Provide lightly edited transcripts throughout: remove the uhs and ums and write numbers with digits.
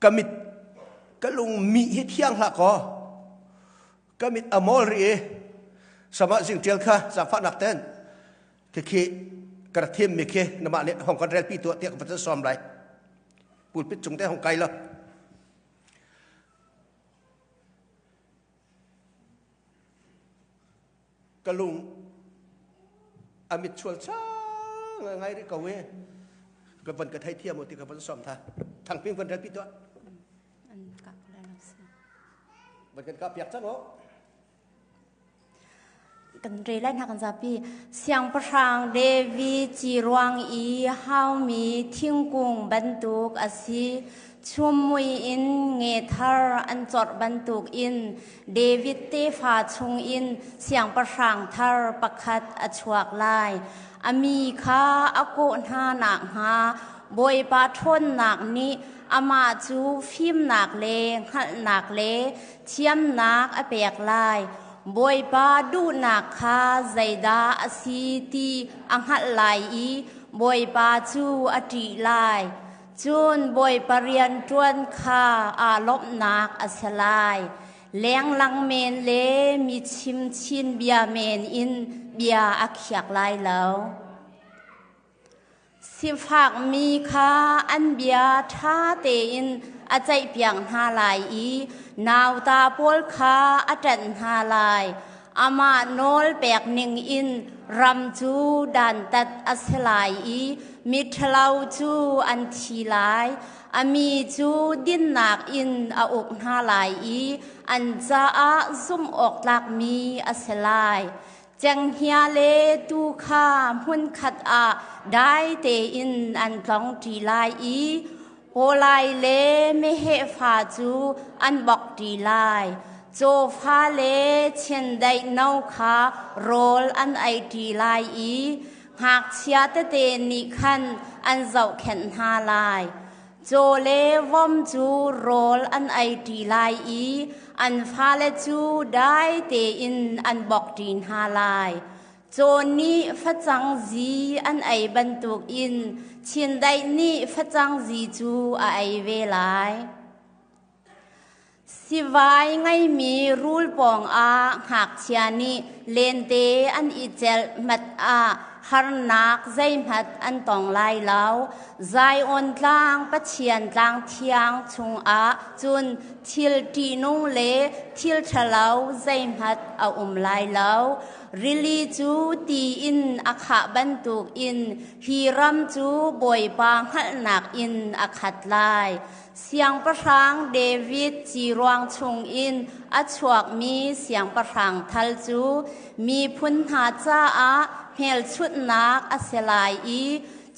Ka mit ka lung mi hi thiang hlah kaw ka mit a mawl rih i sama zing tial kha zaangfahnak ten khi ka rak thim mi khi namah nih hong kan relpi tuah tiah ka va sawm lai pulpit cung te hong kai lo ka lung a mit chual chang ngai rih ko i ka van ka thei thiam ti ka van sawm tha thangping van relpi tuah van kan ka piak cang o Kan re lai hna kan zapi. Siangpahrang David ci ruang i haumi thingkung bantuk a si. Chummui in nge thar an corh bantuk in David tefa chungin siangpahrang thar pakhat a chuak lai. A mi kha a kawh hna nakhnga Bawipa ṭhawnnak nih amah cu fimnak le hngalhnak le thiamnak a pek lai. Bawipa duhnak kha zeidah a si ti a hngalh lai i Bawipa cu a ṭih lai. Cun Bawipa rianṭuan kha aa lawmhnak a si lai. Lenglang men le mi chim chin bia men in bia a khiak lai lo. Sifakmi kha an bia ṭha tein a ceihpiak hna lai i nauta pawl kha a ṭanh hna lai. Amah nawl pek ningin ram cu dantat a si lai i miṭhalo cu an thi lai. A mi cu dinnak in a uk hna lai i an caah zumhawktlakmi a si lai. Cenghngia le tuu kha hmunkhat ah dai tein an tlong ṭi lai i pawlai le meheh fa cu an bok ṭi lai. Cawfa le chiandeih no kha rawl an ei ṭi lai i ngakchia tete nih khan an zohkhenh hna lai. Caw le vom cu rawl an ei ṭi lai i an fale cu dai tein an bok ṭi hna lai. Caw nih facang zi an ei bantukin chindeih nih facang zi cu a ei ve lai. Sivai ngeimi rul pawngah ngakchia nih lente an i celh hmat ah harnak zeihmanh an tong lai lo. Zion tlang Pathian tlang thiang chungah cun thil ṭihnung le thil ṭhalo zeihmanh a um lai lo. Rili cu ti in a khah bantukin hi ram cu Bawipa hngalhnak in a khat lai. Siangpahrang David ciruang chungin a chuakmi siangpahrang thal cu miphun hna caah hmelchunhnak a si lai i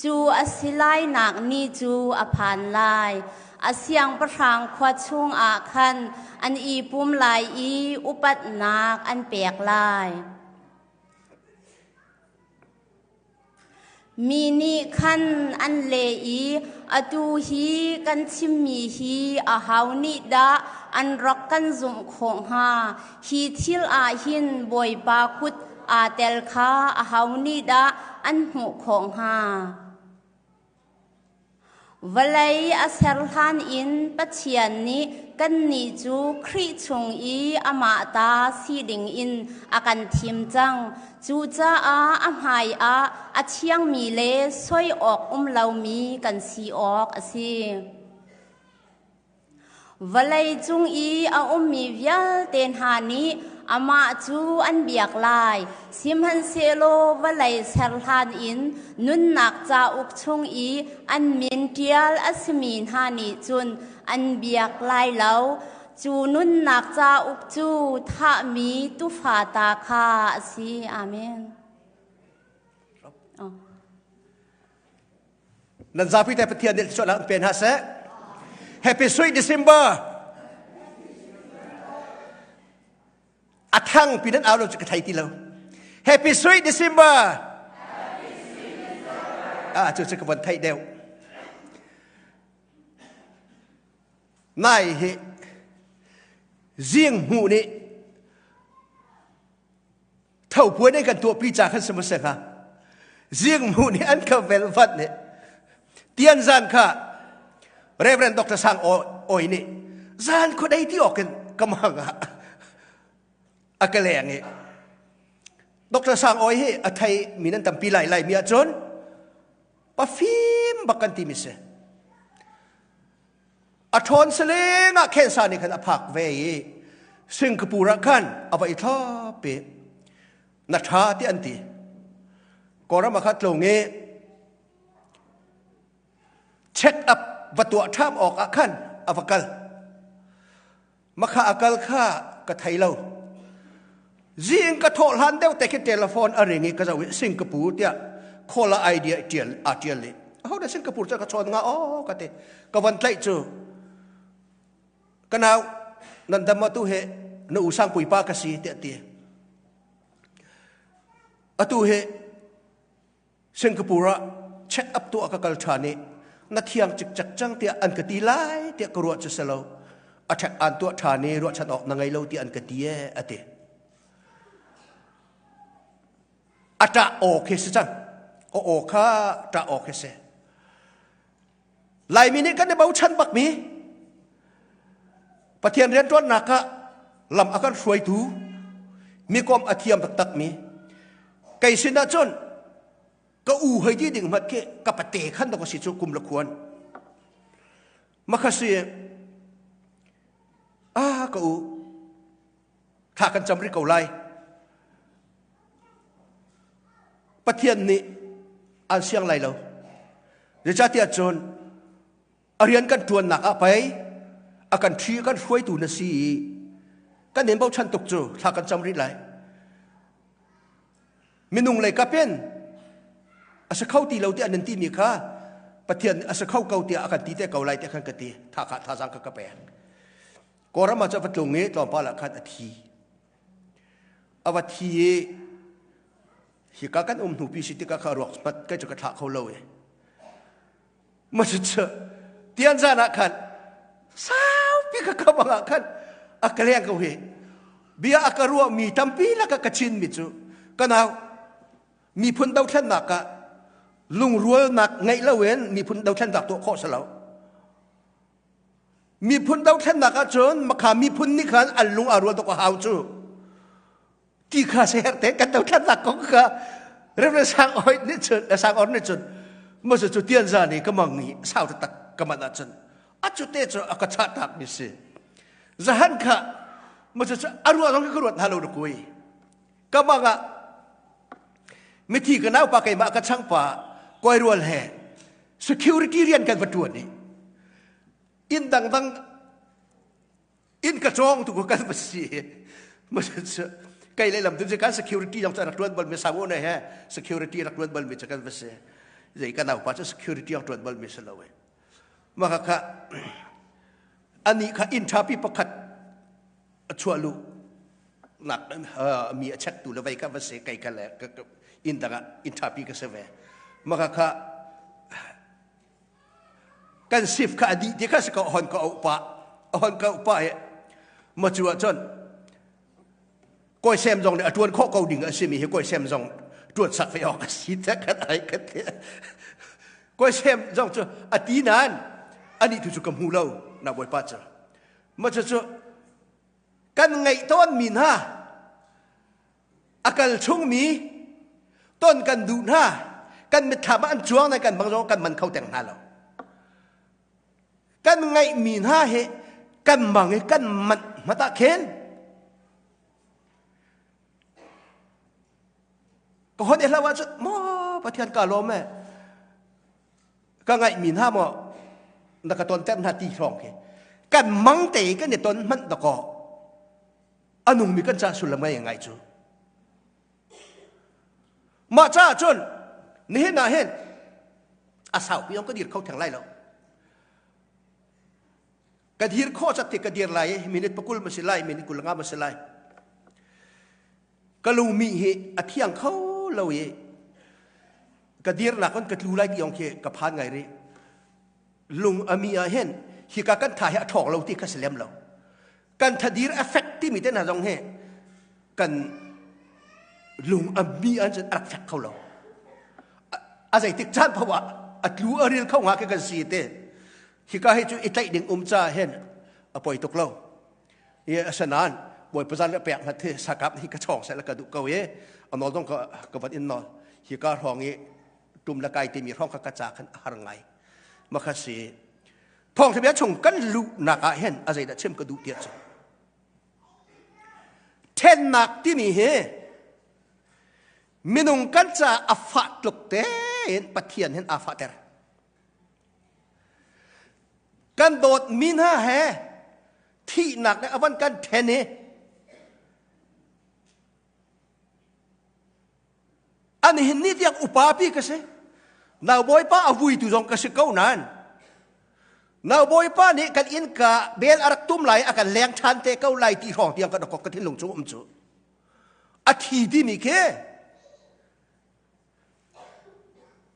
cu a si lainak ni cu a phan lai. A siangpahrang khua chungah khan an i pum lai i upatnak an pek lai. Mi nih khan an leh i, Atu hi kan chimmi hi aho nih dah an rak kan zumh khawh hnga? Hi thil ah hin Bawipa kut aa tel kha aho nih dah an hmuh khawh hnga? Vawlei a ser hlan in Pathian nih kannih cu Khrih chung i amah ta si dingin a kan thim cang. Cucaah a hmaiah a thiangmi le soi awk um lomi kan si awk a si. Vawlei cung i a ummi vialte hna nih amah cu an biak lai. Sihmanhsehlaw vawlei ser hlan in nunnak cauk chung i an min ṭial a simi hna nih cun an biak lai lo. Cu nunnak cauk cu thahmi tuufa ta kha a si. Amen. Nan zapi te Pathian nih thluachuahnak an pe hna seh. Happy Sweet December. A thang pi nan au lo cu ka thei ti lo. Happy Sweet December. Ah cu cu ka von theih deuh. Nai hi zing hmuh nih tho puan in kan tuahpi ca khan si maw hnga zing hmuh nih an ka velvat nih tian zan kha Reverend Dr. Sang Aw Oi nih zan khuadei ti awkin ka mang ah a ka leng i Dr. Sang Oi hi a thei mi nan tampi lai lai mi ahcun pafim bak kan ti mi si. A ṭhawn saling ah khensa nih khan a phak ve i Singapore ah khan a va i thlop i na ṭha ti an ti. Kawlram ah kha tlung i check up va tuah ṭham awk ah khan a va kal. Makha a kal kha ka thei lo. Zing ka thawh hlan deuh te khi telephone a ring i ka zoh i Singapore tiah call idea tial a tial i aho dah Singapore cu ka chawn nga aw ka ti ka van tlaih cu ka nau nan dam atu he na u sang puipa ka si tiah ti atu he Singapore ah check up tuah ka kal ṭhan i na thiang cikcek cang tiah an ka ti lai tiah ka ruah cu si lo. A ṭhek aan tuah ṭhan i ruahchan awk na ngei lo tiah an ka ti ee a ti. A ṭah aw khi si cang. A aw kha ṭah aw khi si. Laimi nih kan i bochan bakmi Pathian rianṭuannak ah lam a kan hruaitu mikom a thiam taktakmi kei sin ah cun ka u hei ti ding hmat khi ka pate khan da ka si cu kum la khuan makhasi ah ka u thla kan cam rih ko lai Pathian nih an siang lai lo zeicahtiah cun a rian kan ṭuannak ah pei a kan ṭhi kan hruaitu na si i kan in bochan tuk cu thla kan cam rih lai minung lei kapin a si kho ti lo tiah nan timi kha Pathian a si kho ko tiah a kan ti te ko lai tiah khan ka ti tha kha thazaang ka ka pek Kawlram ah cu a va tlung i tlawmpal ah khan a thi. A va thi i hika kan um hnupi si tikah kha ruak hmat kai cu ka thlah kho lo i. Ma cu tian zan ah khan saupi ka kamang ah khan a ka leng ko hi. Bia a ka ruah mi tampi laka ka chin mi cu ka nau miphun dothlennak ah lungrualnak ngeih loin miphun dothlennak tuah khawh si lo. Miphun dothlennak ahcun makha miphun nih khan an lung aa rual tuk a hau cu. Ti kha se herh te kan dothlennak kong kha Reverend Sang Oi nih cun Sang Or nih cun masa cu tian za nih ka mang i sau tak ka man ahcun a cu te cu a ka chah tak mi si. Zahan kha masa cu a ruah zong ka ruat hna lo na kui. Ka mang ah mithi ka naupa keimah ka changpa koi rual he security rian kan va tuan i inn dangdang inn ka cawng tu kan va si kai lehlam tu kan security zong cu rak tuan bal mi sango ne he security rak tuan bal mi cu kan va si zei ka naupa cu security rak tuan bal mi si lo e maka kha ani kha inn thapi pakhat a chuah lu nak mi a check tu le vei ka va se kai ka le inn dang ah inn ṭhapi ka si ve maka kha kan sif kha a dih ti kha si ko hon ka auh pa hon ka auh pa he ma cu ah cun kawi sem zong nih a ṭuan khawh ko ding a simi hi kawi sem zong ṭuan sak ve awk a si te kan ai ka ti kawi sem zong cu a ti nain ani tu cu ka hmu lo na bawipa cu ma cu cu kan ngeih tawnmi hna a kal chungmi ton kan duh hna kan mitthlam ah an cuang na kan bang zong kan man kho teng hna lo kan ngeihmi hna hi kan mang i kan manh hmat ah khin ka hon i hlau ahcun maw Pathian ka lawm e ka ngaihmi hna maw na ka ton ter hna ti hrawng khi kan mang te kan i ton hmanh dakaw a nungmi kan ca sullam ngai ngai cu mah caah cun nihin ah hin a saupi ka dir kho theng lai lo ka dir khawh cak ti ka dir lai i minute pakul ma si lai minute kul nga ma si lai ka lungmi hi a thiang kho lo i ka dirnak on ka tlu lai ti ong khi ka phan ngai rih lung ami ah hin hika kan tha hi a ṭhawng lo ti kha si lem lo kan thadir effect timi te hna zong hi kan lung ami an cun a rak fek kho lo a zeitik caan paoh ah a tlu a ril kho nga khi kan si te. Hika hi cu i tlaih ding um ca hin a poi tuk lo. I asinain Bawipa zan le pek hmat hi sakap hi ka chawng seh le ka duh ko i a nawl zong ka ka van in nawl. Hika hrawng i tum le kai timi hrawng kha ka ca khan a har ngai. Makha si thawngtha bia chung kan luhnak ah hin a zeidah chim ka duh tiah cu thennak timi hi minung kan ca a fah tluk tein Pathian hin aa fahter. Kan dawtmi hna he thihnak nih a van kan ṭhen i an hin ni tiang upa pi ka si. Nau bawipa a vuitu zong ka si ko nain nau bawipa nih kan innka bel a rak tum lai a kan leng ṭhan te ko lai ti hrawng tiang ka ka ka thinlung chung um cu a thi timi khi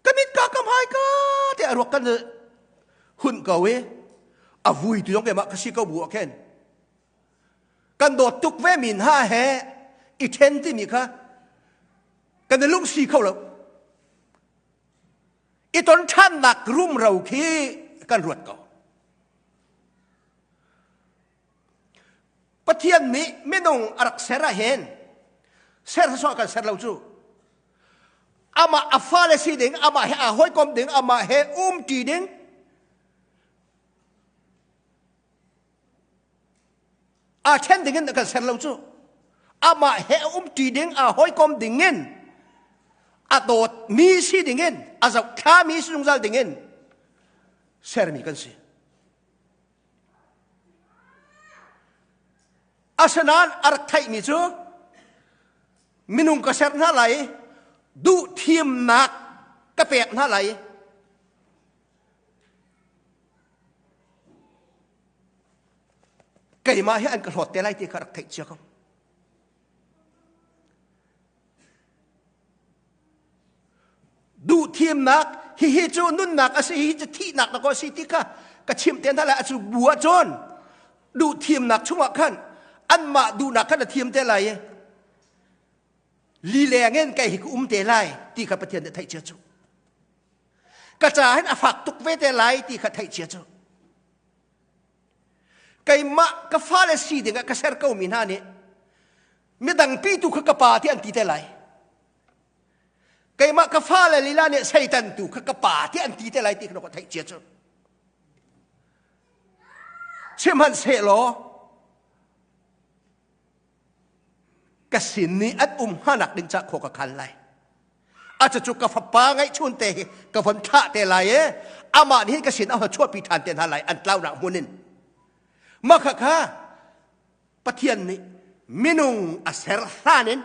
Ka mit ka ka hmai ka te a ruak kan hun ko i a vui tu zong keimah ka si ko bu ah khin kan dawt tuk ve mi hna he i ṭhen timi kha kan i lungsi kho lo i ton ṭhannak rumro khi kan ruat ko Pathian nih minung a rak ser ah hin ser sawh kan ser lo cu amah a fale si ding amah he aa hawikom ding amah he umṭi ding aa ṭhen ding in kan ser lo cu amah he umṭi ding aa hawikom ding in a dawtmi si ding in a zohthlami si zungzal ding in sermi kan si Asinain a rak theihmi cu minung ka ser hna lai i duhthimnak ka pek hna lai i keimah hi an ka hlawt te lai ti kha rak theih cia ko. Duhthimnak hihi cu nunnak a si hihi cu thihnak na ko si ti kha ka chimh te hna lai a cu bu ahcun duhthimnak chungah khan anmah duhnak khan a thim te lai i lileng in kei hi ka um te lai ti kha Pathian nih theih cia cu ka ca hin a fak tuk ve te lai ti kha theih cia cu keimah ka fale si dingah ka ser ko mi hna nih midang pi tu kha ka pa ti an ti te lai keimah ka fale lila nih Satan tu kha ka pa ti an ti te lai ti kha ka theih cia cu sihmanhsehlaw ka sin nih an um hnganak ding ca khua ka khan lai a cucu ka fapa ngeihchun te hi ka von thlah te lai i amah nih ka sin a chuahpi ṭhan te hna lai an tlaunak hmun in mah kha kha Pathian nih minung a ser hlan in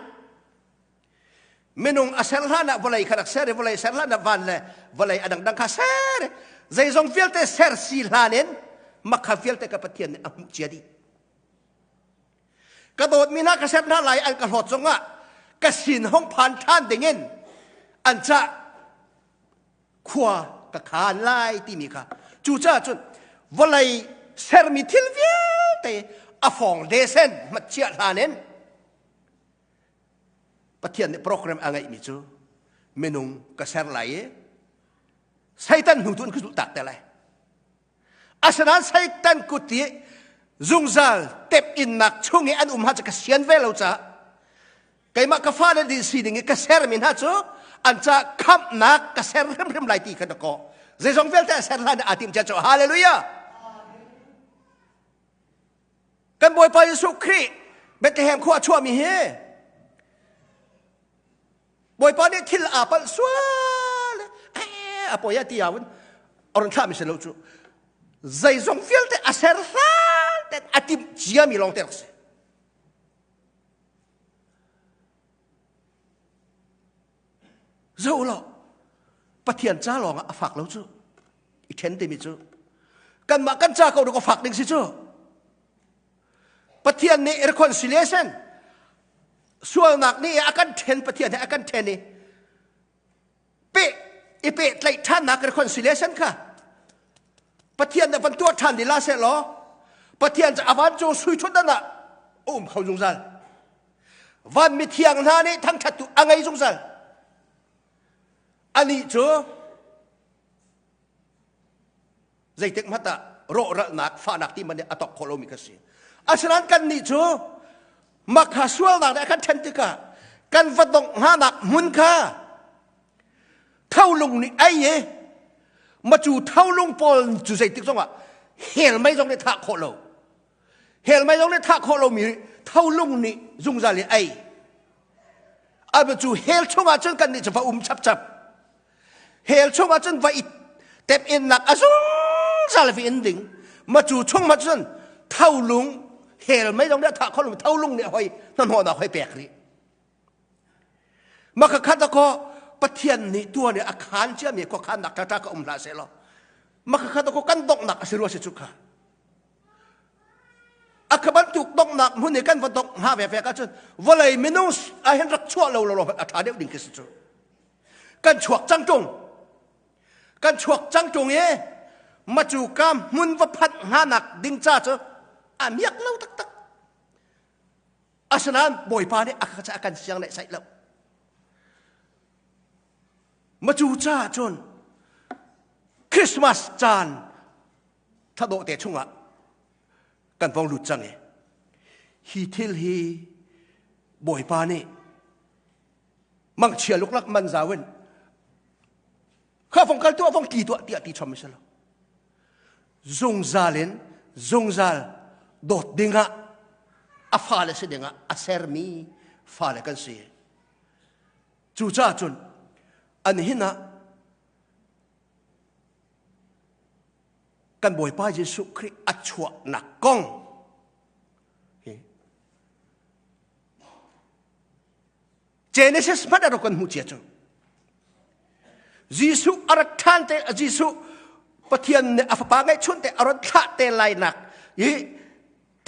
minung a ser hlan ah vawlei kha rak ser i vawlei ser hlan ah van le vawlei a dangdang kha ser i zeizong vialte ser si hlan in makha vialte ka Pathian nih a hmuh cia dih Ka dawtmi hna ka ser hna lai an ka hlawt zongah ka sin hong phan ṭhan dingin an cah khua ka khaan lai timi kha cucaah cun vawlei sermi thil vialte a fawng desen hmatchiah hlan in Pathian nih program a ngeihmi cu minung ka ser lai i Satan hnu tu in ka zulh tak te lai Asinain Satan kut i zungzal tep-innak chung i an um ha cu ka sian ve lo caah keimah ka fale ding si ding i ka sermi hna cu an ca khamhnak ka ser hrimhrim lai ti kha na kawh zeizong vialte a ser hlan aa tim cia cu hallelujah kan bawipa Jesuh Khrih Bethlehem khua a chuahmi hi Bawipa nih thil aa palh sual a poi ah ti ah a run thlahmi si lo cu zeizong vialte a ser hlan ten a timh ciami lawng te rak si zo law Pathian ca lawng ah a fak lo cu i ṭhen timi cu kanmah kan ca ko ka fak ding si cu Pathian nih reconciliation sualnak nih a kan ṭhen Pathian he a kan ṭhen i pe i pehtlaih ṭhannak reconciliation kha Pathian nih van tuah ṭhan lila seh law Pathian cu a vancung sui ṭhutdan ah a um kho zungzal van mithiang hna nih thangṭhattu a ngei zungzal anih cu. Zeitik hmanh ah rawhralnak, fahnak ti man nih a tok khawh lomi ka si. Asinain kan nih cu makha sualnak nih a kan ṭhen tikah kan va dongh hnganak hmun kha tholung nih ei i macu tholung pawl cu zeitik zongah hell mei zong nih thah khawh lo hell mei zong nih thah khawh lomi tholung nih zungzal i ei a cu hell chungah cun kan nih cu va um chapchap hell chungah cun va i tep innak a zungzal vi in ding ma cu chung ma cun tholung hell mei zong nih a thah khawh lo tholung nih hoi hnahnawhnak hoi pek rih Maka khat ko Pathian nih tuan i a khaan ciami khuakhannak ṭhaṭha ka um hlah seh law maka khat ko kan donghnak a si rua si cu kha a kha bantuk donghnak hmun i kan va dongh hnga ve fek ahcun vawlei minung ah hin rak chuah lo lo a ṭha deuh ding khi si cu kan chuak cang ṭung kan chuak cang ṭung i macu ka hmun va phanh hnganak ding ca cu a miak lo taktak Asinain Bawipa nih a a kan siang leh saih lo. Macu caah cun Christmas caan thadawh te chungah kan vong lut cang i hi thil hi Bawipa nih mangchia luklak man zau in kha vong kal tuah vong tli tuah tiah ti chom si lo zungzal in zungzal dawt dingah a fale si dingah a sermi fale kan si cucaah cun an hin ah kan Bawipa Jesuh Khrih a chuahnak kong hi Genesis hmanh a rak kan hmuh cia cu. Jesuh a rat ṭhan te Jesuh Pathian nih a fapa ngeihchun te a ron thlah te lainak i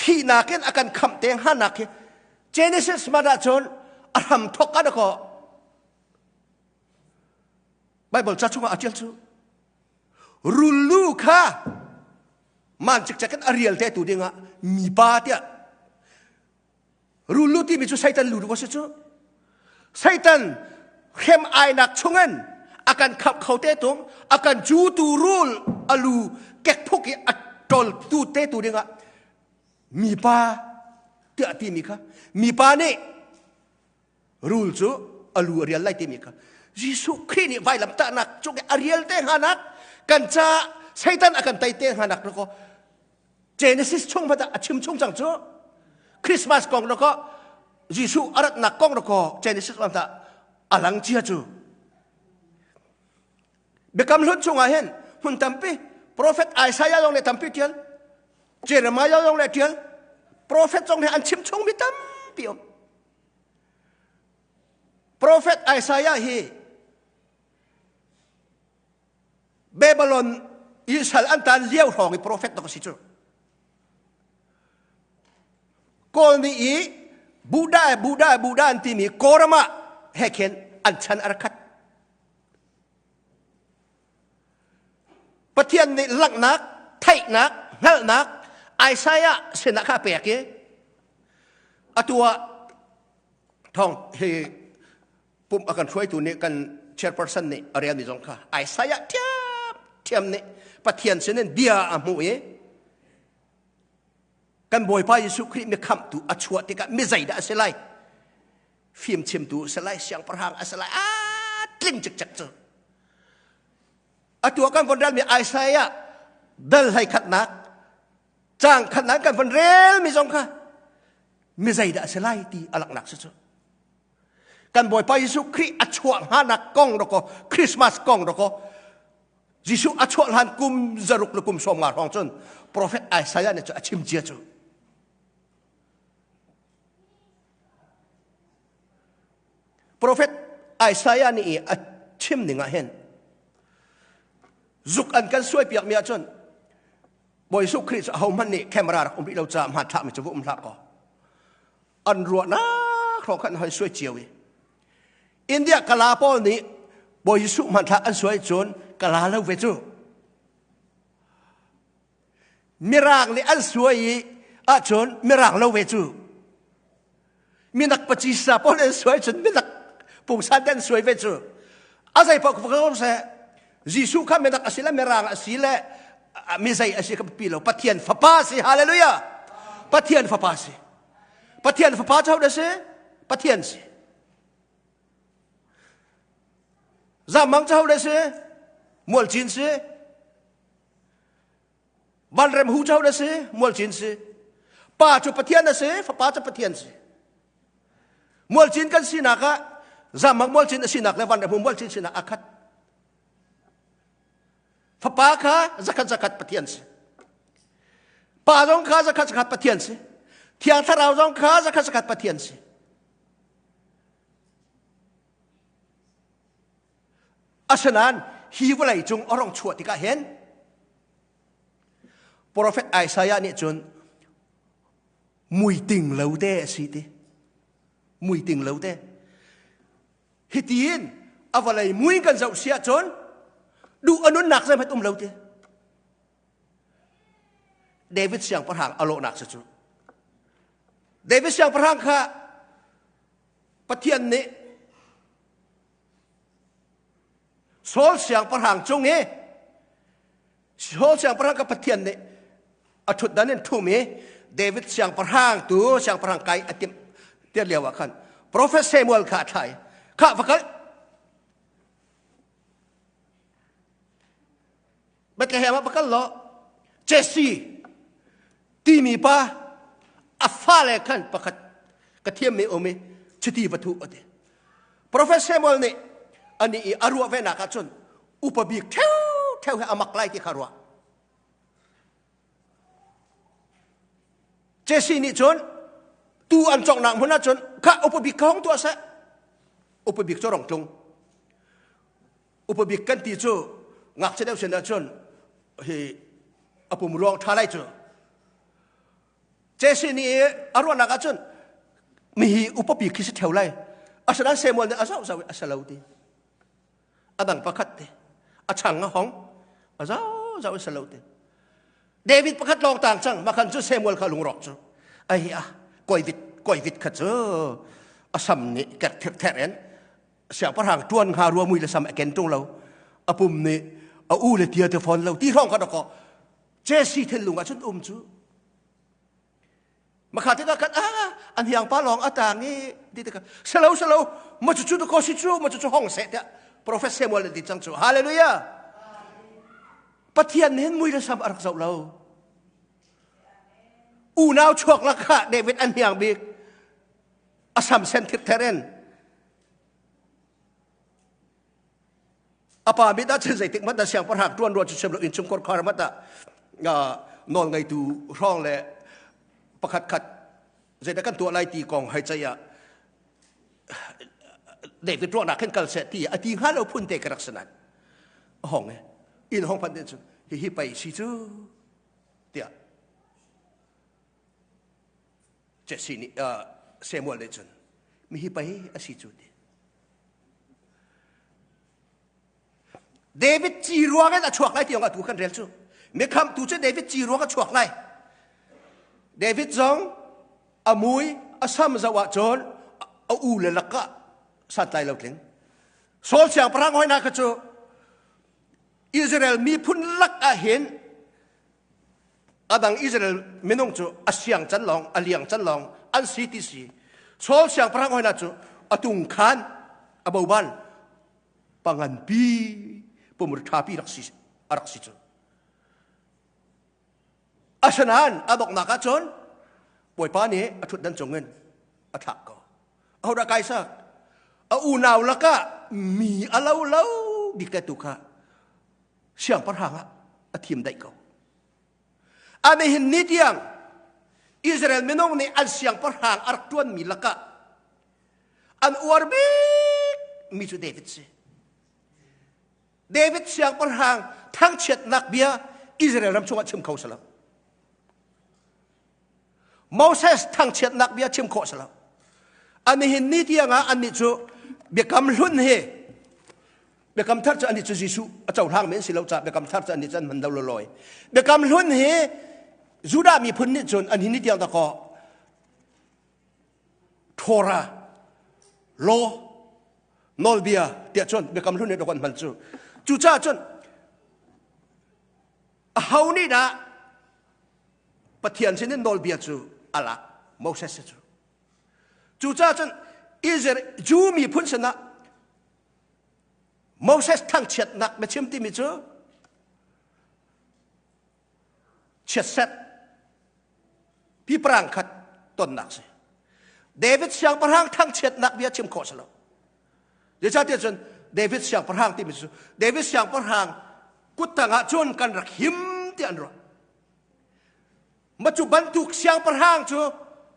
thihnak in a kan khamh te hnganak hi Genesis hmanh ah cun a hram thok a ko Bible ca chungah a ṭial cu rullu kha man cikcek in a rial te tu dingah mipa tiah Rullu timi cu Satan lu a si cu. Satan hrem ainak chungin a kan khamh kho te tung, a kan cu tu rul a lu kekphuk i a ṭol tu te tu dingah mipa tiah timi kha mipa nih rul cu a lu a rial lai timi kha Jesuh Khrih nih vailamtahnak cung i a rial te hnganak kan caah Satan a kan tei te hnganak ko Genesis chung hmanh a chim chung cang cu Christmas kong ko Jesuh a ratnak kong ko Genesis lam ta a lang cia cu Biakam hlun chungah hin hmun tampi prophet Isaiah zong le tampi tial Jeremiah zong le tial prophet zong he an chim chung mi tampi um Prophet Isaiah hi Babylon Israel an tan lio hrawng i prophet tok a si cu. Kawl nih i Buddha Buddha Buddha an timi Kawlram ah he khin an chan a rak khat. Pathian nih langhnak, theihnak, hngalhnak Isaiah sinah kha a pek i atu ah thong hi pumh a kan hruaitu nih kan chairperson nih a relmi zong kha Isaiah ṭhiam ṭhiam nih Pathian sinin bia a hmuh i kan Bawipa Jesuh Khrih mi khamhtu a chuah tikah mi zeidah a si lai fimchimtu a si lai siangpahrang a si lai a tling cikcek cu atu ah kan von relmi Isaiah dal hlei khatnak caang khatnak kan von relmi zong kha mi zeidah a si lai ti a langhnak si cu kan Bawipa Jesuh Khrih a chuah hnganak kong dakaw Christmas kong dakaw Jesuh a chuah hlan kum zaruk le kum 50 hrawng cun prophet Isaiah nih cu a chim cia cu Profet Isaiah nih a chim ning ah hin zuk an kan suai piak mi ahcun Bawi Jesuh Khrih cu ahohmanh nih camera rak um rih lo caah hmanthlak mi cu va um hlah kaw an ruahnak hrawng khan hoi suai cio i India kala pawl nih Bawi Jesuh hmanthlak an suai cun kala lo ve cu Mirang nih an suai i ahcun mirang lo ve cu minak pacisa pawl an suai cun minak pungsan te an suai ve cu a zei paoh ka seh Jesuh kha minak a si le mirang a si le Mi zei a si ka pi lo. Pathian fapa si. Hallelujah. Pathian fapa si. Pathian fapa cu hodah si? Pathian si. Zamang cu hodah si? Mualcin si. Vanrem hu cu hodah si? Mualcin si. Pa cu Pathian a si, fapa cu Pathian si. Mualcin kan sinak ah Zamang mualcin a sinak le Vanrem hu mualcin sinak a khat. Fapa kha zakhat zakhat Pathian si. Pa zong kha zakhat zakhat Pathian si. Thiang Thlarau zong kha zakhat zakhat Pathian si. Asinain hi vawlei cung a rong chuah tikah hin Prophet Isaiah nih cun muiting lo te a si ti. Muiting lo te. Hitiin a vawlei mui kan zoh si ahcun duh a nunnak zeihmanh um lo ti. David siangpahrang a lawhnak si cu. David siangpahrang kha Pathian nih Saul siangpahrang cung i Saul siangpahrang kha Pathian nih a ṭhutdan in ṭhum i David siangpahrang tu siangpahrang kai a timh tiah lio ah khan Prophet Samuel kha a thlah i khah va kal Bethlehem ah va kal law Jesse timi pa a fale khan pakhat ka thiammi um i chiti va thuh a ti. Prophet Samuel nih ani i a ruah ve nak ahcun upa bik ṭheu ṭheu he a mak lai ti kha ruah. Jesse nih cun tu an conghnak hmun ahcun kha upa bik kha hong tuah seh. Upa bik cu rong tlung. Upa bik kan ti cu ngakchia deuh sin ahcun hi a pum ruang ṭha lai cu. Jesse nih a ruahnak ahcun mihi upa bik khi si ṭheo lai. Asinain Samuel nih a zoh zoh i a si lo ti. A dang pakhat te a chang a hong a zoh zoh i si lo ti. David pakhat lawng tang cang makhan cu Samuel kha lungrawk cu. Ai a koi vit koi vit kha cu a sam nih ker thir ther in siangpahrang ṭuan hnga rua mui le sam a ken ṭung lo a pum nih a u le tia te fawn lo ti hrawng kha dakaw Jesse thinlung ah cun um cu makha tikah khan ah an hiang pa lawng a tang i ti tikah selo selo ma cu cu dakaw si cu ma cu cu hong seh tiah prophet Samuel nih ti cang cu hallelujah Pathian nih hin mui le sam a rak zoh lo unau chuak lakah David an hiang bik a sam sen thirther in a pa mit ah cun zeitik hmanh dah siangpahrang ṭuan rua cu chim lo innchungkhar khar hmanh ah nawl ngeitu hrawng le pakhat khat zeidah kan tuah lai ti kong hei ceih ah David ruahnak khin kal seh ti a ti hnga lo phun te ka rak si nain hong e inn hong phanh cun hihi pei si cu tiah Jesse nih Samuel nih cun mihi pei a si cu ti. David ci ruang in a chuak lai ti atu kan rel cu. Mikhamtu cu David ci ruang a chuak lai. David zong a mui a sam zoh ahcun a u le lakah santlai lo tling. Saul siangpahrang hoi hna kha cu Israel miphun lak ah hin adang Israel minung cu a siang can lawng a liang can lawng an si ti si Saul siangpahrang hoi hna cu a tung khan a boban pangan pi pumur ṭha pi rak si a rak si cu asinain a donghnak ah cun Bawipa nih a ṭhutdan cungin a thlak ko ahodah kai sak a unau lakah mi a lo lo bik te tu kha siangpahrang ah a thim daih ko. Anihin ni tiang Israel minung nih an siangpahrang a rak ṭuanmi lakah an uar bik mi cu David si. David siangpahrang thangchiatnak bia Israel ram chungah chim kho si lo. Moses thangchiatnak bia chim khawh si lo. Anihin ni tiang ah annih cu biakam hlun hi biakam thar cu annih cu Jesuh a cohlang men si lo caah biakam thar cu annih cu an hman lo loi. Biakam hlun hi Judah miphun nih cun an hin ni tiang dakaw Torah law nawlbia tiah cun biakam hlun hi dok an hman cu. Cucaah cun. Aho nih dah Pathian sinin nawlbia cu a lak? Moses cu. Cucaah cun Israel Jew miphun sinah Moses thangchiatnak biachim timi cu chiatset piparang khat tonnak si. David siangpahrang thangchiatnak bia chim khawh si lo. Zeicahtiah cun David siangpahrang timi cu David siangpahrang kuttang ah cun kan rak him ti an ruah. Ma cu bantuk siangpahrang cu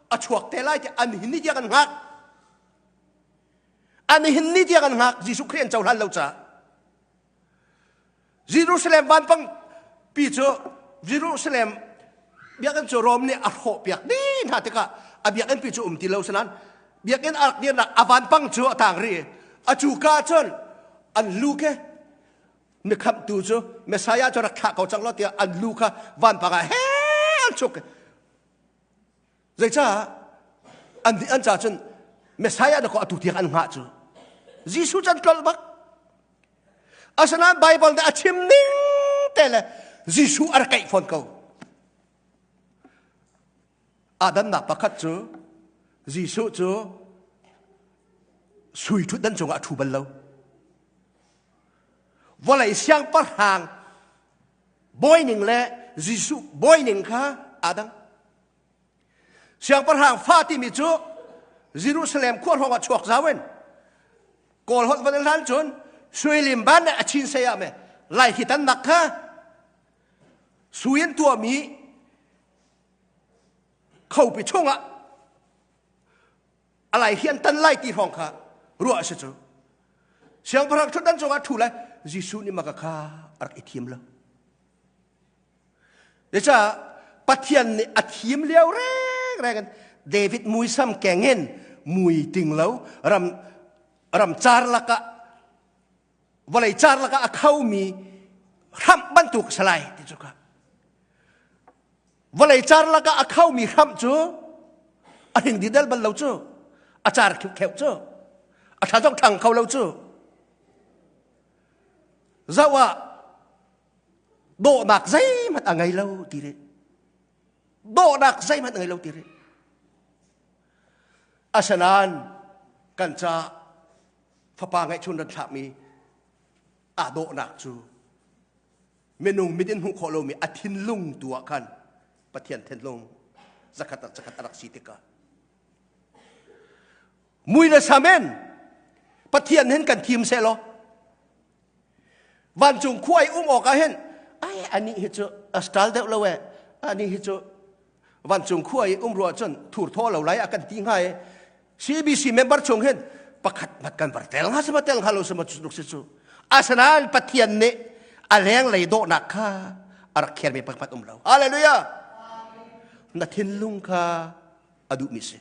a chuak te lai ti an hin ni tiang an hngak. An hin ni tiang an hngak Jesuh Khrih an cohlan lo caah. Jerusalem vanpang pi cu Jerusalem biakinn cu Rom nih a hrawh piak dih hna tikah a biakinn pi cu um ti lo sanan biakinn a rak dirnak a vanpang cu a tang rih a cu ka cun an lu ke mikhamtu cu Messiah cu rak thlah ko cang lo tiah an lu kha vanpang ah he an chuk. Zeicah an an ca cun Messiah na ko atu tiang an hngah cu Jesuh can tlolh bak. Asinain Bible nih a chim ning te le Jesuh a rak kaih fawn ko. Adannak pakhat cu Jesuh cu sui ṭhutdan cungah a ṭhu bal lo. Vawlei siangpahrang bawi ning le Jesuh bawi ning kha aa dang. Siangpahrang fa timi cu Jerusalem khua hrawng ah chuak zau in Kawl holh van hlan cun suilim ban a chin sei ah me lai hi tan nak kha sui in tuahmi khopi chungah a lai hian tan lai ti hrawng kha ruah a si cu. Siangpahrang ṭhutdan cungah ṭhu lai Jesuh nih maka kha a rak i thim lo. Zeicah Pathian nih a thim lio rengreng in David muisam keng in mui ting lo ram ram car lakah vawlei car lakah a khomi hramh bantuk salai ti cu ka vawlei car lakah a khomi hramh cu a hring didel bal lo cu a car kheuh cu a tha zong thang kho lo cu zoh ah dawhnak zeihmanh a ngei lo ti rih dawhnak zeihmanh a ngei lo ti rih asinain kan ca fapa ngeihchun ran thlakmi aa dawhnak cu minung mit in hmuh khawh lomi a thinlung tu ah khan Pathian thinlung zakhat zakhat a rak si tikah mui le samen Pathian hin kan thim seh law Vancung khua i um awkah hin ai anih hi cu a style deuh lo e anih hi cu vancung khua i um ruah cun thur thaw lo lai a kan ti hnga i CBC member chung hin pakhat mat kan var tel hnga sama tel hnga lo sama cu si cu asanain Pathian nih a lenglei dawhnak kha a rak khermi pakhat um lo. Hallelujah. Na thinlung kha a duhmi si.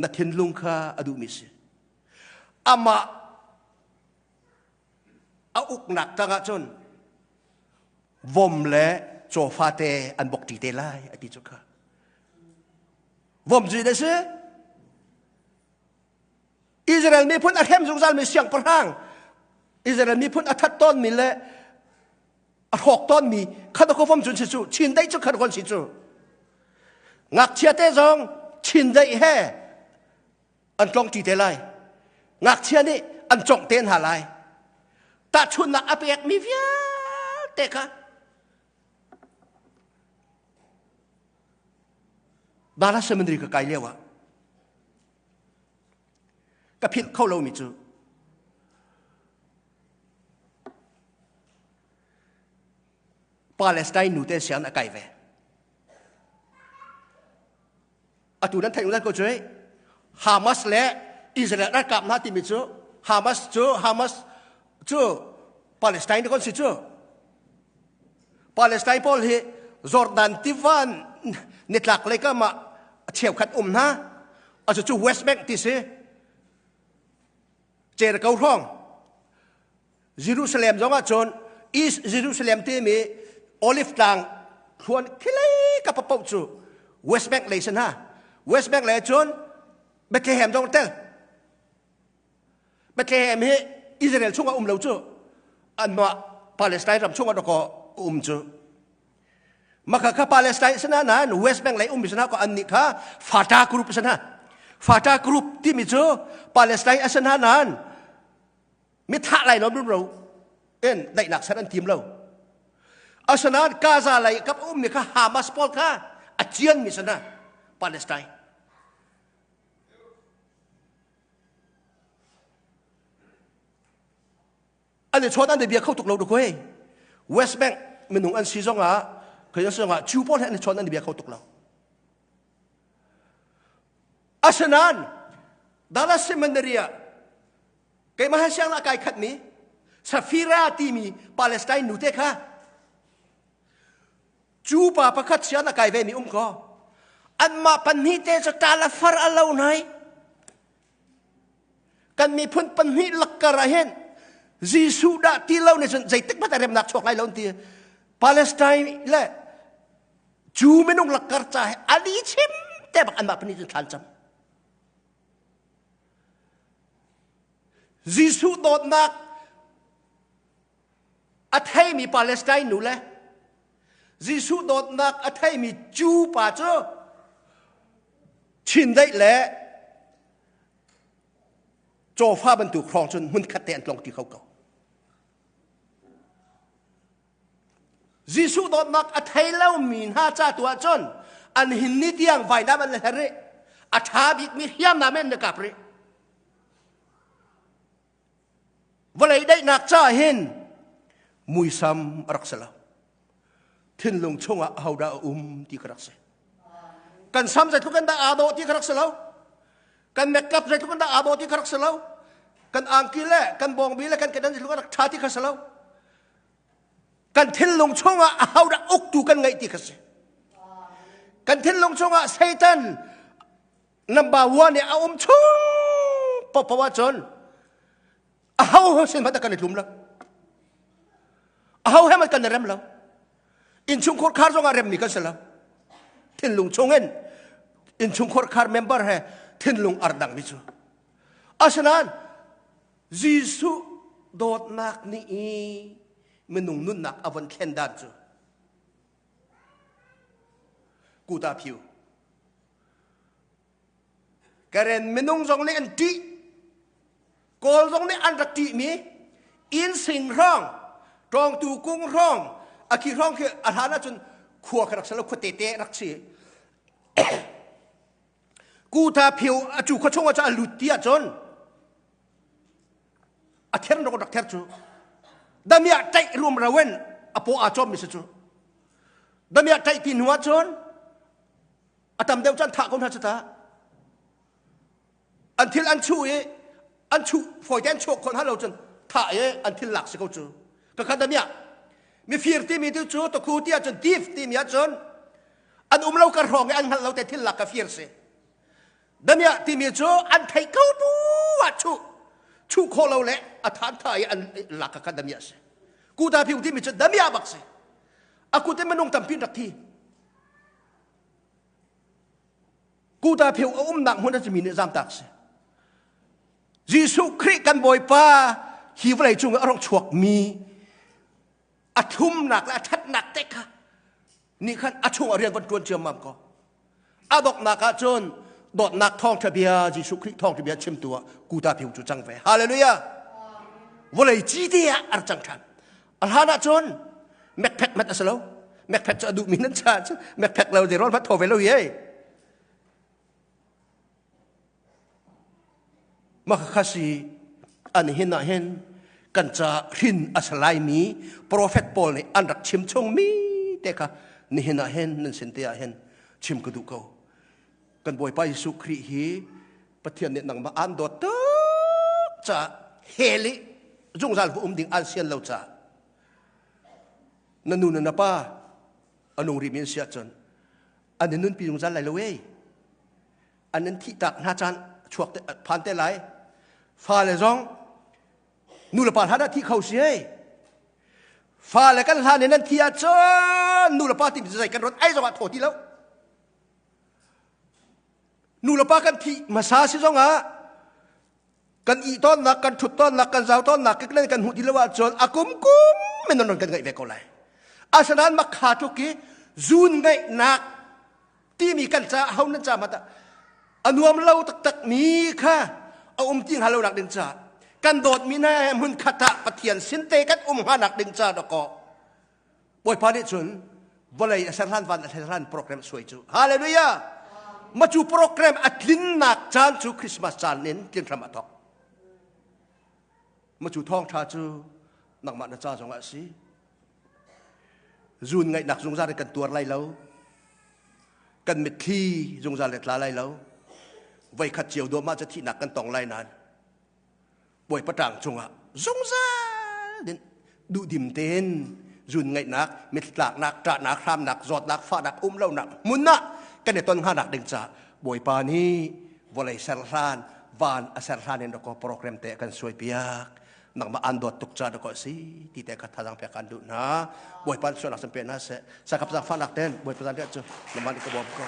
Na thinlung kha a duhmi si. Amah a uknak tangah cun vom le cawfa te an bok ṭi te lai a ti cu kha. Vom cu a si. Israel miphun a hrem zungzalmi siangpahrang Israel miphun a that tawnmi le a hrawk tawnmi kha ko vom cun si cu chindeih cu khan kon si cu ngakchia te zong chindeih he an tlongṭi te lai. Ngakchia nih an congh te hna lai. Tahchunhnak a pekmi vialte kha Bala Seminary ka kai lio ah ka philh kho lomi cu Palestine nu te sian a kai ve. Atu nan theih ko cu Hamas le Israel ralkap hna timi cu Hamas cu Hamas cu Palestine kon si cu Palestine pawl hi Jordan tivan nitlak lei kam ah cheukhat um hna acu cu West Bank ti si Jericho hrawng Jerusalem zong ah cun East Jerusalem timi Olive tlang thluan khilei ka papoh cu West Bank lei san ha West Bank lei cun Bethlehem zong tel Bethlehem hi Israel chungah um lo cu anmah Palestine ram chungah dakaw um cu. Maka kha Palestine sana nain West Bank lei ummi sana ko an nih kha Fatah group sana. Fatah group timi cu Palestine asana nain mi thah lai lom ro in daihnak ser an tim lo. Asanain Gaza lei kap ummi kha Hamas pawl kha a cian mi sana Palestine. An i chawt an i bia kho tuk lo dukoi. West Bank minung an si zongah khoi an si zongah Jew pawl he an i chawt an i bia kho tuk lo. Asinain Dallas Seminary ah keimah he siang kai khat mi Safira timi Palestine nu te kha cu pa pakhat sian a kai ve mi um ko anmah pahnih te cu tal a far a lo nai Kan miphun pahnih lakkar ah hin Jesuh dah ti lo nih cun zeitik hmanh remnak chuak lai lo ti Palestine le Jew minung lakkar ca he ali chim te bak anmah pahnih cun thlan cam. Jesuh dawtnak a theimi Palestine nu le Jesuh dawtnak a theimi Jew pa cu chindeih le cawfa bantuk hrawng cun hmunkhat te an tlong ti kho ko. Jesuh dawtnak a thei lomi hna ca tu ahcun an hin ni tiang vainam an le her rih. A ṭha bikmi hriamnam in na kap rih. Vawlei daihnak ca hin muisam a rak si lo. Thinlung chungah ahodah a um ti ka rak si. Kan sam zeitluk in dah aa dawh ti ka rak si lo. Kan makeup zeitluk in dah aa dawh ti ka rak si lo. Kan angki le kan bawngbi le kan kedan zeitluk in rak ṭha ti kha si lo. Kan thinlung chungah ahodah uktu kan ngeih ti kha si. Kan thinlung chungah Satan number one i a um chung paohpaoh ahcun aho sin hmanh kan i tlum lo aho he hmanh kan i rem lo innchungkhar khar zong ah remmi kan si lo thinlung chungin innchungkhar khar member he thinlung ardang mi cu asinain Jesuh dawtnak nih i minung nunnak a von thlen dan cu kuta phiu Karen minung zong nih an ṭih. Kawl zong nih an rak ṭihmi inn sing hrawng, ṭawngtu kung hrawng, a khi hrawng khi a hlan ahcun khua kha rak si lo, khua tete rak si. Kuta phiu a cu khua chung ah cun a lut ti ahcun a ther rak rak ther cu. Damiah ṭaih rumro in a paw aa cawmmi si cu. Damiah ṭaih ti hnu ahcun a tam deuh cu an thah ko hna cu ta an thil an chuh i an chuh fawite an chuah khawh hna lo cun thah i an thil lak si ko cu ka khat amiah mifir timi tu cu takhu ti ahcun thief timi ahcun an um lo kar hrawng i an hngalh lo te thil lak ka fir si damiah timi cu an theih ko tu ah chuh chuh khawh lo le a than tha i an lak ka kha damiah si kuta phiu timi cu damiah bak si a kut in minung tampi rak thi Kuta pheu a umnak hmun a simi nih zamtak si. Jesuh Khrih kan Bawipa hi vawlei cung a rak chuakmi a thlumnak le a ṭhatnak te kha nih khan a chung a rian van ṭuan ciammam ko. A donghnak ah cun dawtnak thawngṭha bia Jesuh Khrih thawngṭha bia chimtu ah kuta pheu cu cang ve. Hallelujah! Vawlei ci te ah a rak cang ṭhan. A hlan ah cun mekphek mat a si lo. Mekphek cu a duhmi nan cha cu mekphek lo de rawl hmat thaw ve lo hi. Maka khasi an hin ah hin kan ca hrin a salai mi prophet pawl nih an rak chim chung mi te kha nihin ah hin nan sin te ah hin chim ka duh ko. Kan Bawipa Jesuh Khrih hi Pathian nih nangmah aan dawt tuk caah hell i zungzal va um ding aan sian lo caah na nu na na pa a nung rihmi an si ahcun an i nunpi zungzal lai lo ei an in thih tak hna caan chuak te phan te lai fale zong nu le pa hlan ah thi kho si ei fale kan hlan in an thi ahcun nu le pa ti zei kan ron ai zong ah thaw ti lo Nu le pa kan thih hmasa si zongah kan ih tawnnak, kan ṭhut tawnnak, kan zau tawnnak kik kan hmuh ti lo ahcun a kum kum in non kan ngaih ve ko lai. Asinain makha tluk i Zun ngaihnak timi kan ca ho nan ca mata a nuam lo taktak mi kha a um ti hnga lo nak ding ca kan dawt mi hna hmun khat ah Pathian sin te kan um hnga nak ding ca dako Bawipa nih cun vawlei a ser hlan van a ser hlan program suai cu hallelujah ma cu program a tlinnak caan cu Christmas caan in tlin hram a thok ma cu thawngtha cu nangmah na ca zong ah si Zun ngaihnak zungzal in kan tuar lai lo. Kan mitthli zungzal le tla lai lo. Voikhat cio duahmah cu thihnak kan tong lai nain Bawipa ṭang cungah zungzal in duhdim tein zun ngaihnak, mittlaknak, ṭahnak, hramnak, zawtnak, fahnak, um lonak hmun ah kan i ton hnganak ding caah Bawipa nih vawlei ser hlan, van a ser hlan in dakaw program te a kan suai piak. Nangmah an dawt tuk ca dakaw si ti te kha thazang pek an duh hna. Bawipa sualnak san pe hna seh. Sakap zang fahnak ten Bawipa zan cu nangmah nih ka bawm ko.